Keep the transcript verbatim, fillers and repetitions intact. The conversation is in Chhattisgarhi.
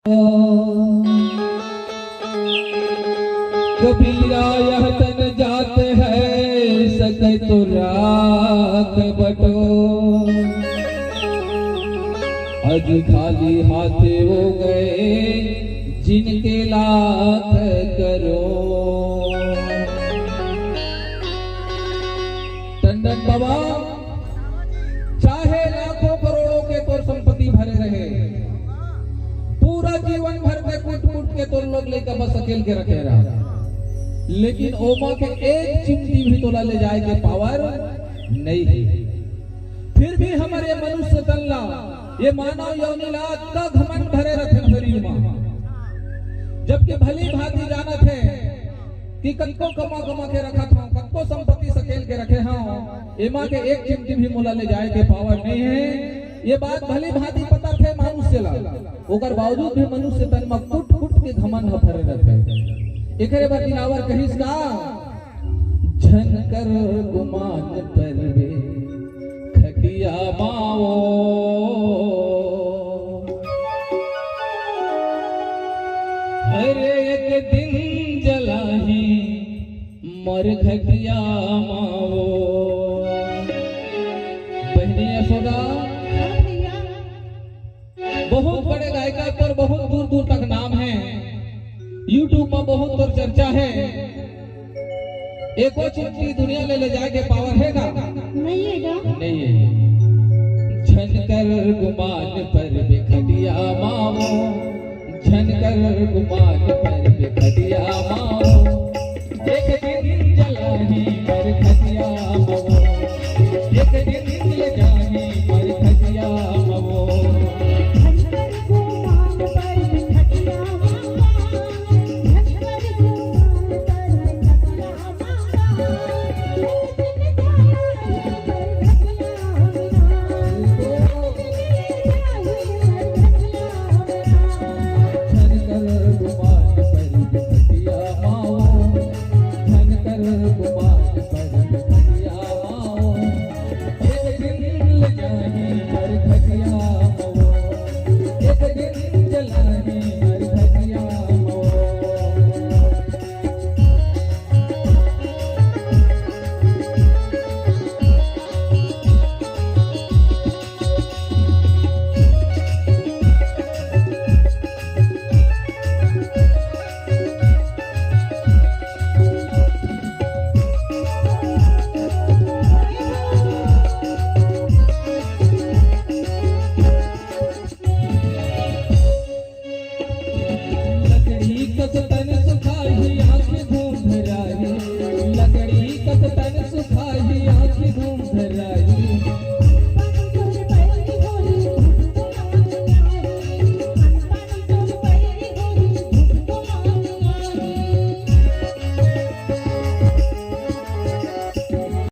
कबीरा यह तन जात है, सके तो राख बटो। अज खाली हाथे हो गए, जिनके लाख करो। टंडन बाबा, चाहे लाखों करोड़ों के तोर संपत्ति भरे रहे, पूरा जीवन भर में कूट कूट के तोर लोग लइका बस अकेल के रखे रहा, लेकिन ओमा के एक चिमटी भी तोला ले जाए के पावर नहीं है। फिर भी हमर ये मनुष्य तन ला, ये मानव योनि ला अतका घमंड भरे रथे शरीर मा, जबकि भली भांति जानत हे कि कतको कमा कमा के रखत हंव, कतको संपत्ति सकेल के रखे हंव, एमा के एक चिमटी भी मोला ले जाए के पावर नहीं है। ये बात भली भांति पता थे मनुष्य ला, ओकर बावजूद भी मनुष्य तन मा कुट कुट के घमंड ह भरे रथे। एकरे बर दिलावर कहिस का, झन कर गुमान परबे खटिया मावो। अरे एक दिन जलाही मर खटिया मावो। बहनी यशोदा, हाँ भैया। बहुत बड़े गायिका तोर बहुत दूर दूर तक नाम है, YouTube पर बहुत तोर चर्चा है। एको चिमटी दुनिया ले ले जाए के पावर है का? नहीं है का? नहीं है। झन कर गुमान परबे खटिया मावो, झन कर गुमान परबे खटिया मावो। एक